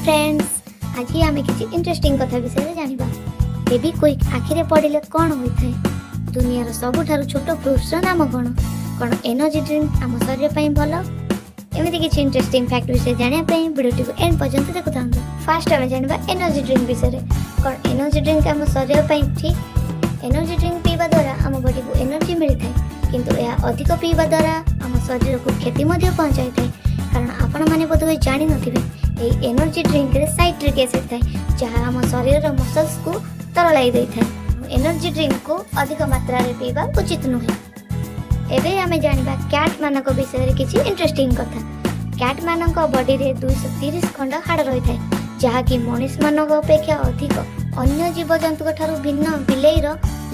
Friends, ଆଜି ଆମେ କିଛି ଇଣ୍ଟରେଷ୍ଟିଂ କଥା ବିଷୟରେ ଜାଣିବା। ଫେଭିକ୍ୱିକ୍ ଆଖିରେ ପଡ଼ିଲେ କ'ଣ ହୋଇଥାଏ? ଦୁନିଆର ସବୁଠାରୁ ଛୋଟ ଫ୍ରୁଟ୍ସର ନାମ କ'ଣ? କ'ଣ ଏନର୍ଜି ଡ୍ରିଙ୍କ ଆମ ଶରୀର ପାଇଁ ଭଲ? ଏମିତି କିଛି ଇଣ୍ଟରେଷ୍ଟିଂ ଫ୍ୟାକ୍ଟ ବିଷୟରେ ଜାଣିବା ପାଇଁ ଭିଡ଼ିଓଟିକୁ ଏଣ୍ଡ ପର୍ଯ୍ୟନ୍ତ ଦେଖୁଥାନ୍ତୁ। ଫାର୍ଷ୍ଟ ଆମେ ଜାଣିବା ଏନର୍ଜି ଡ୍ରିଙ୍କ ବିଷୟରେ। କ'ଣ ଏନର୍ଜି ଡ୍ରିଙ୍କ ଆମ ଶରୀର ପାଇଁ ଠିକ୍? ଏନର୍ଜି ଡ୍ରିଙ୍କ ପିଇବା ଦ୍ୱାରା ଆମ ବଡ଼ିକୁ ଏନର୍ଜି ମିଳିଥାଏ, କିନ୍ତୁ ଏହା ଅଧିକ ପିଇବା ଦ୍ୱାରା ଆମ ଶରୀରକୁ କ୍ଷତି ମଧ୍ୟ ପହଞ୍ଚାଇଥାଏ। କାରଣ ଆପଣମାନେ ବୋଧହୁଏ ଜାଣିନଥିବେ, ଏହି ଏନର୍ଜି ଡ୍ରିଙ୍କରେ ସାଇଟ୍ରିକ୍ ଏସିଡ୍ ଥାଏ, ଯାହା ଆମ ଶରୀରର ମସଲ୍ସକୁ ତରଳାଇ ଦେଇଥାଏ। ଏନର୍ଜି ଡ୍ରିଙ୍କକୁ ଅଧିକ ମାତ୍ରାରେ ପିଇବା ଉଚିତ ନୁହେଁ। ଏବେ ଆମେ ଜାଣିବା କ୍ୟାଟ୍ ମାନଙ୍କ ବିଷୟରେ କିଛି ଇଣ୍ଟରେଷ୍ଟିଂ କଥା। କ୍ୟାଟ୍ ମାନଙ୍କ ବଡିରେ 230 ଖଣ୍ଡ ହାଡ଼ ରହିଥାଏ, ଯାହାକି ମଣିଷମାନଙ୍କ ଅପେକ୍ଷା ଅଧିକ। ଅନ୍ୟ ଜୀବଜନ୍ତୁଙ୍କ ଠାରୁ ଭିନ୍ନ ବିଲେଇର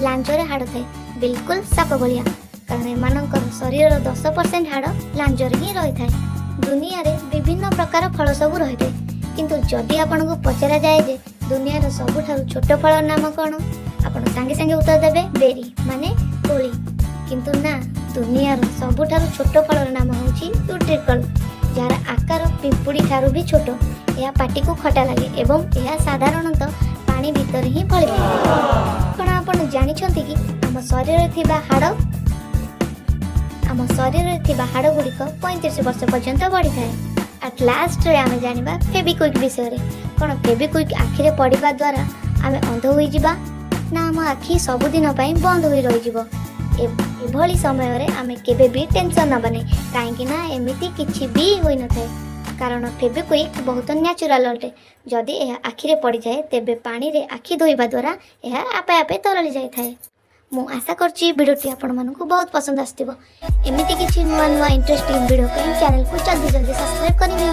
ଲାଞ୍ଜରେ ହାଡ଼ ଥାଏ, ବିଲକୁଲ ସାପ ଭଳିଆ। କାରଣ ଏମାନଙ୍କର ଶରୀରର 10% ହାଡ଼ ଲାଞ୍ଜରେ ହିଁ ରହିଥାଏ। ଦୁନିଆରେ ବିଭିନ୍ନ ପ୍ରକାର ଫଳ ସବୁ ରହିଥାଏ, କିନ୍ତୁ ଯଦି ଆପଣଙ୍କୁ ପଚରାଯାଏ ଯେ ଦୁନିଆର ସବୁଠାରୁ ଛୋଟ ଫଳର ନାମ କ'ଣ, ଆପଣ ସାଙ୍ଗେ ସାଙ୍ଗେ ଉତ୍ତର ଦେବେ ବେରି, ମାନେ କୋଳି। କିନ୍ତୁ ନା, ଦୁନିଆର ସବୁଠାରୁ ଛୋଟ ଫଳର ନାମ ହେଉଛି ୟୁଟ୍ରିକଲ, ଯାହାର ଆକାର ପିମ୍ପୁଡ଼ି ଠାରୁ ବି ଛୋଟ। ଏହା ପାଟିକୁ ଖଟା ଲାଗେ ଏବଂ ଏହା ସାଧାରଣତଃ ପାଣି ଭିତରେ ହିଁ ଫଳିଥାଏ। କ'ଣ ଆପଣ ଜାଣିଛନ୍ତି କି ଆମ ଶରୀରରେ ଥିବା ହାଡ଼ ଗୁଡ଼ିକ 35 ବର୍ଷ ପର୍ଯ୍ୟନ୍ତ ବଢ଼ିଥାଏ? ଆଟ୍ ଲାଷ୍ଟରେ ଆମେ ଜାଣିବା ଫେବିକ୍ୱିକ୍ ବିଷୟରେ। କ'ଣ ଫେବିକ୍ୱିକ୍ ଆଖିରେ ପଡ଼ିବା ଦ୍ୱାରା ଆମେ ଅନ୍ଧ ହୋଇଯିବା, ନା ଆମ ଆଖି ସବୁଦିନ ପାଇଁ ବନ୍ଦ ହୋଇ ରହିଯିବ? ଏଭଳି ସମୟରେ ଆମେ କେବେ ବି ଟେନସନ୍ ନେବା ନାହିଁ, କାହିଁକି ନା ଏମିତି କିଛି ବି ହୋଇନଥାଏ। କାରଣ ଫେବିକ୍ୱିକ୍ ବହୁତ ନ୍ୟାଚୁରାଲ୍ ଅଟେ। ଯଦି ଏହା ଆଖିରେ ପଡ଼ିଯାଏ, ତେବେ ପାଣିରେ ଆଖି ଧୋଇବା ଦ୍ୱାରା ଏହା ଆପେ ଆପେ ତରଳି ଯାଇଥାଏ। ମୁଁ ଆଶା କରୁଛି ଭିଡ଼ିଓଟି ଆପଣମାନଙ୍କୁ ବହୁତ ପସନ୍ଦ ଆସିଥିବ। ଏମିତି କିଛି ନୂଆ ନୂଆ ଇଣ୍ଟରେଷ୍ଟିଂ ଭିଡ଼ିଓ ପାଇଁ ଚ୍ୟାନେଲକୁ ଜଲ୍ଦି ଜଲ୍ଦି ସବସ୍କ୍ରାଇବ୍ କରିନିଅନ୍ତୁ।